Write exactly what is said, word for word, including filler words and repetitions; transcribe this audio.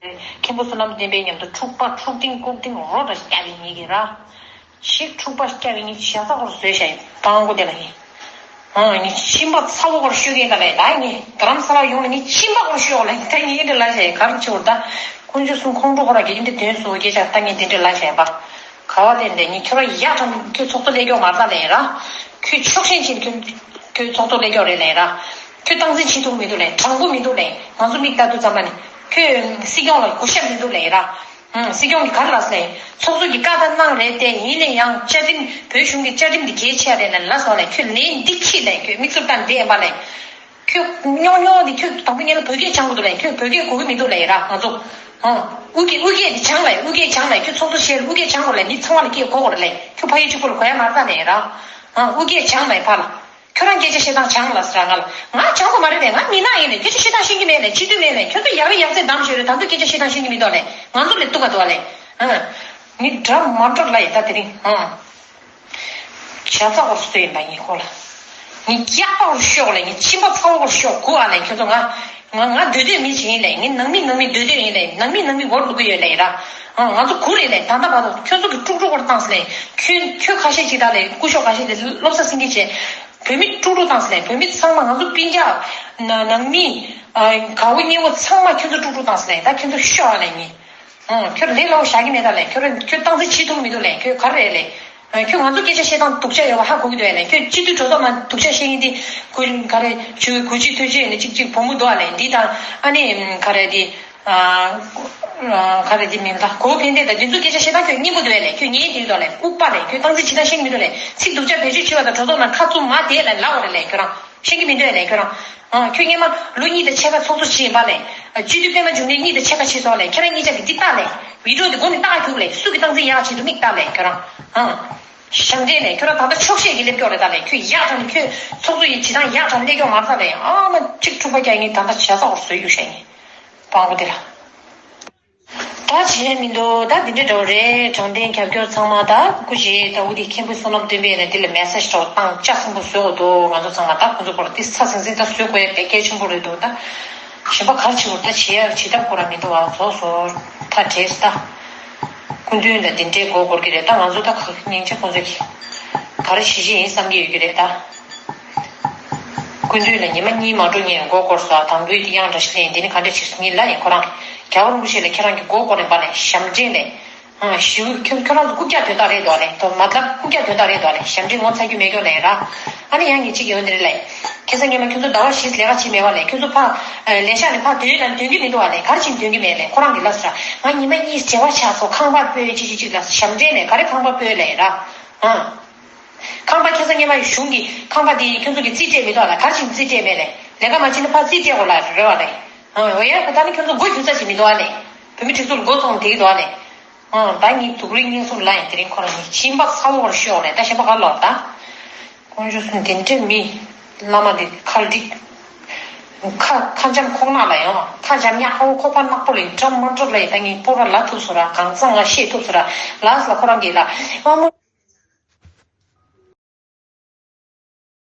མཁན་པོ་བསོད་ནམས་བསྟན་འཕེལ་མཉམ་དུ་འཁྲུག་པ་འཁྲུག་ལྡིང་ལྐོག་ལྡིང་རོ་འདྲ་སྐྱ་བའི་ཉིད་ཀྱི་ར། ཞིག་འཁྲུག་པ་སྐྱ་བའི་ཉིད་ཞྭ་ཚ་སྐོར་བཟོས་བྱས་སྤང་མགོ་དེ་ལ་ཡིན། ཨང་། ཉིད་ཕྱིན་པ་ཚ་བོ་སྐོར་ཤོད་མཁན་ད་ལས་ད་ཡིན། རྡ་རམ་ས་ལ་ཡོང་ལ་ཉིད་ཕྱིན་པ་སྐོར་ཤོད་ལ་ད་ཡིན་འདྲ་ལ་བྱས་གར་ཆེ་བོར་ད། དཀོན་མཆོག་གསུམ་ཁོང་ཁྲོ་ཁོ་ར་གི་འདི་དོན་སོ་སྐད་ཆ་ལྟ་ངན་དེ་འདྲ་ལ་བྱས་པ། ག་བ་དེ་འདྲ་ཉིད་ཁྱོད་ར་ཡག་ཐང་ཁྱོད་ཚོགས་གཙོ་ལས་སྐྱོང་མར་ད་ལས་ར། ཁྱོད་ཕྱོགས་ཞེན་ཆེན་ཁྱོད་ཁྱོད་ཚོགས་གཙོ་ལས་སྐྱོང་རེད་ལས་ར། ཁྱོད་སྟངས་འཛིན་བྱེད་ཐུབ་མི་འདུག་ལས་དྲང་པོ་མི་འདུག་ལས་ང་ཚོ་མིག་ལྟ་དུས་ཙམ་པ་ནི། ཁྱོད་སྲིད་སྐྱོང་ལ་གུས་ཞབས་མི་འདུག་ལས་ར། ཧུམ། སྲིད་སྐྱོང་གིས་ག་རེ་ལབ་ཟེར་ལབ་ཡིན། ཚོགས་གཙོ་གིས་བཀའ་ལྟར་གནང་རེད་དེ། ཡིན་ན་ཡང་བཅའ་ཁྲིམས། བོད་གཞུང་གི་བཅའ་ཁྲིམས་འདི་གལ་ཆེ་རེད་ལབ་ལབ་སོང་ལབ། ཁྱོད་ལན་འདི་ཁྱི་ལབ། ཁྱོད་མིག་ཆུ་བཏང་བསྡད་ཡིན་པ་ལབ། ཁྱོད་རྙོག་རྙོག་འདི་ཁྱོད་དང་པོ་ཉིད་ལ་བོད་སྐད་སྦྱང་དགོས་འདུག་ལབ། ཁྱོད་བོད་སྐད་གོ་གི་མི་འདུག་ལབ་ཡིན་ར་ང་ཚོ། ཧང་། དབུས་སྐད། དབུས་སྐད་འདི་སྦྱང་ལབ། དབུས་སྐད་སྦྱང་ལབ། ཁྱོད་ཚོགས་གཙོ་བྱས་ལ་དབུས་སྐད་སྦྱང་དགོས་ལབ། འདི་ཚང་མ་ལ་སྐད་གོ་དགོས་རེད་ལབ། ཁྱོད་ཕ་ཡུལ་གཅིག་པོ་ལ་གོ་ཡ་མ་རེད་ད་ལབ་ཡིན་ར། ཧང་། དབུས་སྐད་སྦྱང་ལབ་ཕར་ལ། ཁྱོད་རང་སྐད་ཆ་བཤད་སྟངས་སྦྱངས་ལ་ཟེར་ང་ལ། ང་སྦྱང་དགོས་མ་རེད་པས། ང་མི་ནག་ཡིན་ལས། སྐད་ཆ་བཤད་སྟངས་ཤེས་ཀྱི་མེད་ལས། སྤྱི་འཐུས་མེད་ལས། ཁྱོད་ཚོ་ཡག་རེད་ཡག་རྩེད་གཏམ་ཤོད་རེད། ད་དུང་སྐད་ཆ་བཤད་སྟངས་ཤེས་ཀྱི་མི་འདུག་ལས། ང་ཚོ་ལས་སྡུག་ག་འདུག་ལས། ཨ། མི་འདྲ་མ་འདྲ་ལ་ཡིན་ད་དེ་རིང་། ཨ། བྱ་ཚ་བོར་སུ་ཡིན་པ་ཡིན་ཁོ་ལ། ངས་སྐྱག་པ་བོར་ཤོག་ལས། ངས་ཕྱིན་པ་ཚ་བོར་ཤོག་གུ་ཨ་ལས། ཁྱོད་ཚོ་ང་། ང་ང་སྡོད་སྡོད་མི་ཅིག་ཡིན་ལས། ངས་ནང་མི་ནང་མི་སྡོད་སྡོད་ཡིན་ལས། ནང་མི་ནང་མི་བོར་འདུག་གི་ཡོད་ལས་ར། ཨ། ང་ཚོ་གུ་རེད་ལས། ད་ལྟ་བར་དུ་ཁྱོད་ཚོ་གི་དཀྲུག་དཀྲུག་བོར་བཏང་སི་ལས། ཁྱོད་ཁྱོད་ཁ་ཤས་ཅིག་ད་ལས་སྐུ་ཞབས་ཁ་ཤས་དེ་སློབ་གསོ་སེང་གེ་བྱས། བོད་མི་དཀྲུག་དཀྲུག་བཏང་སི་ལས། བོད་མི་ཚང་མ་ང་ཚོ་སྤུན་ཀྱག་ན་ནང་མི། ཨ། དགའ་བོ་ཉེ་བོ་ཚང་མ་ཁྱོད་ཚོ་དཀྲུག་དཀྲུག་བཏང་སི་ལས། ད་ཁྱོད་ཚོ་ཤོག་ཨ་ལས། ངས། ཨང་། ཁྱོད་ལས་སླ་བོ་བཞག་གི་མེད་ད་ལས། ཁྱོད་ཁྱོད་སྟངས་འཛིན་བྱེད་ཐུབ་མི་འདུག་ལས། ཁྱོད་ག་རེ་རེད་ལས། ཨ། ཁྱོད་ང་ཚོ་སྐད་ཆ་བཤད་སྟངས་སྡུག་ཅག་ཡོད་པ་ཧ་གོ་གི་འདུག་ལས། ཁྱོད་སྤྱི་འཐུས་གྲོས་ཚོགས་ནང་སྡུག་ཅག་བཤད་མཁན་དེ་གུ་ག་རེ་ཆུ་གུ་ཅི་ཐོས་ཅི་ནས་གཅིག་གཅིག་བུ་མོ་འདུག་ཨ་ལས། འདི་དང་ཨ་ནི་ག་རེ་དེ། ཨ། ཨ། ག་རེ་དེ་མིན་ད་གོ་ཕན་བདེ་ད་འདི་ཚོ་སྐད་ཆ་བཤད་སྟངས་ཁྱོད་སྙན་པོ་འདུག་ཨ་ལས། ཁྱོད་ཉན་དེ་འདུག་ལས། ལྐུགས་པ་ལས། ཁྱོད་སྟངས་འཛིན་བྱེད་སྟངས་ཤེས་ཀྱི་མི་འདུག་ལས། ཚིག་སྡུག་ཅག་བེད་སྤྱོད་བྱེད་པ་དང་གྲོས་ཚོགས་ནང་ཁ་བཙུམ་མ་བསྡད་ལས་ལབ་དགོས་རེད་ལས། ཁྱོད་རང་ཤེས་ཀྱི་མི་འདུག་ཨ་ལས། ཁྱོད་རང་། ཨ། ཁྱོད་སྔོན་མ་ལོ་གཉིས་དང་ཕྱེད་ཀ་ཚོགས་གཙོ་བྱས་ཡིན་པ་ལས། ཨ། སྤྱི་འཐུས་པད་མ་འབྱུང་གནས་གཉིས་དང་ཕྱེད་ཀ་བྱས་སོང་ལས། ཁྱེད་རང་གཉིས་ཆ་གི་འདི་ལྟ་ལས། བི་ཌིའོ་འདི་མགོ་ནས་ལྟ་རྒྱུགས་ལས། སུ་གི་སྟངས་འཛིན་ཡག་བྱེད་འདུག་མིག་ལྟ་ལས་ཁྱོད་རང་། ཨང་། ཞབས་འདྲེན་ལས། ཁྱོད་རང་ད་ལྟ་ཆོག་ཤེས་ཀྱི་སླེབས་ཀྱོག་རེད་ད་ལས། ཁྱོད་ཡག་དང་ཁྱོད་ཚོགས་གཙོ་ཡི་བྱེད་སྟངས་ཡག་དང་སླེབས་ཀྱོག་མ་རེད་ད་ལས། ཨ་མ་གཅིག་འཁྲུག་པ་རྒྱག་ངེས་ད་ལྟ་བྱ་ས་འོར་བཟོས་ཡོད་ཤག་ངས་སྤང་པོ་དེ་ལ། ད་བྱས་མི་འདུག་ད་འདི་འདྲ་འདྲ་བོ་རེད། དྲང་བདེན་རྒྱབ་སྐྱོར་ཚང་མ་ད་སྐུ་མཁྱེན་ད་འུ་དེ་མཁན་པོ་བསོད་ནམས་སྟོན་པས་ནས་འདི་ལ་མེ་སེ་ཇི་འདྲ་བོ་བཏང་ལྕགས་སྲིན་པོ་བཟོས་འོ་དོ། ང་ཚོ་ཚང་མ་ད་ཁོ་ཚོ་སྐོར་ལ་འདི་ས་ཟིང་ཟིང་ད་བཟོས་དགོས་ཡ་དཔེ་གལ་ཆེན་པོ་རེད་འདུག་ད་གཞན་པ་ག་རེ་བྱེད་དགོས་ད་བྱེད་ཡ་བྱེད་ཐབས་ཁོ་རང་མི་འདུག་བ། བཟོ་བཟོ་ད་བྲེལ་ད། སྐུ་མདུན་ལ་འདི་འདྲའི་མགོ་སྐོར་གི་རེད་ད། ང་ཚོ་ད་ག་སྙིང་རྗེ་ཁོ་ཚོ་གི་ག་རེ་བྱེད་བྱེད་ཡིན་བསམ་གྱི་ཡོད་ཀྱི་རེད་ད། སྐུ་མདུན་ལ་ཉི་མ་གཉིས་མ་འགྲོ་ངས་མགོ་སྐོར་སོང་། དང་པོའི་དེ་དབྱངས་འདྲ་ཞིག་ལེན། དེ་ནི་ག་འདྲ་ཞིག་སོང་ངས་ལབ་ཡིན། ཁོ་རང་རྒྱལ་བ་རིན་པོ་ཆེ་ལ་ཁྱེད་རང་གི་མགོ་སྐོར་ནས་པ་ལས་ཞབས་འདྲེན་ལས། ཨ། ཞུ་ཁྱོད་ཁྱོད་རང་ཚོ་རྐུབ་བཀྱག་དོན་དག་རེད་འདུག་ཨ་ལས། དོ་མ་ད་རྐུབ་བཀྱག་དོན་དག་རེད་འདུག་ཨ་ལས། ཞབས་འདྲེན་ངོ་ཚ་རྒྱུ་མེད་ཀྱོག་ལས་ར། ཨ་ནི་ཡང་གི་གཅིག་ཡོད་ནི་རེད་ལས། ཁ་སང་ཉི་མ་ཁྱོད་ཚོ་ཟླ་བ་བཞི་ལས་ཀ་བྱེད་མེད་པ་ལས། ཁྱོད་ཚོ་ཕ་ལས་ཤག་ནས་ཕ་དོན་ལ་དོན་གྱི་མི་འདུག་ཨ་ལས། ག་རེ་བྱེད་དོན་གྱི་མེད་ལས། ཁོ་རང་གི་ལབ་ས་ང་ཉི་མ་གཉིས་བྱེ་བ་ཆགས་སོང་། ཁང་པ་སྤོས་གཅིག་གཅིག་གཅིག་ལ་ཞབས་འདྲེན་ལས། ག་རེ་ཁང་པ་སྤོས་ལས་ར། ཨ། ཁང་པ་ཁ་སང་ཉི་མ་གཞུང་གི་ཁང་པ་དེ་ཁྱོད་ཚོ་གི་རྩིས་སྤྲད་མི་འདུག་ཨ་ལ། ག་རེ་བྱེད་རྩིས་སྤྲད་མེད་ལས། ལས་ཀ་མ་བྱེད་ན་ཕར་རྩིས་སྤྲད་དགོས་ལ་རེད་བ་ལས། ཨ། འོ་ཡ་ད་ནི་ཁྱོད་ཚོ་མགོ་འཁྱུད་ས་ཞིག་མི་འདུག་ཨ་ལས། བོད་མི་སྒྲིག་འཛུགས་ལ་མགོ་བཙུགས་བསྡད་ཀྱི་འདུག་ཨ་ལས། ཨ། ད་ངའི་སྡུག་རུས་སྙིང་གསུམ་ལ་ཡང་དེ་རིང་ཁོ་རང་ཉིད་སྦྱིན་པ་ཚ་བོར་ཤོག་ལས། ད་གཞན་པ་ག་ལོར་ད། དཀོན་མཆོག་གསུམ་དེ་འདྲའི་མི་བླ་མ་འདི་ཁ་འགྲིག་ཁ་ཁ་འཇམ་ཁོག་ནག་ལ་ཡང་ཁ་འཇམ་ཉག་ཁ་བོ་ཁོག་པ་ནག་པོ་ལས་འགྲམ་མ་འགྲོ་ལས། ད་ངའི་སྤོབས་པ་ལ་ཐུབ་སོ་ར། གང་ཚང་ལ་བཤད་ཐུབ་སོ་ར། ལ་ས་ཁོ་རང་གིས་ལ་དབང་མོ།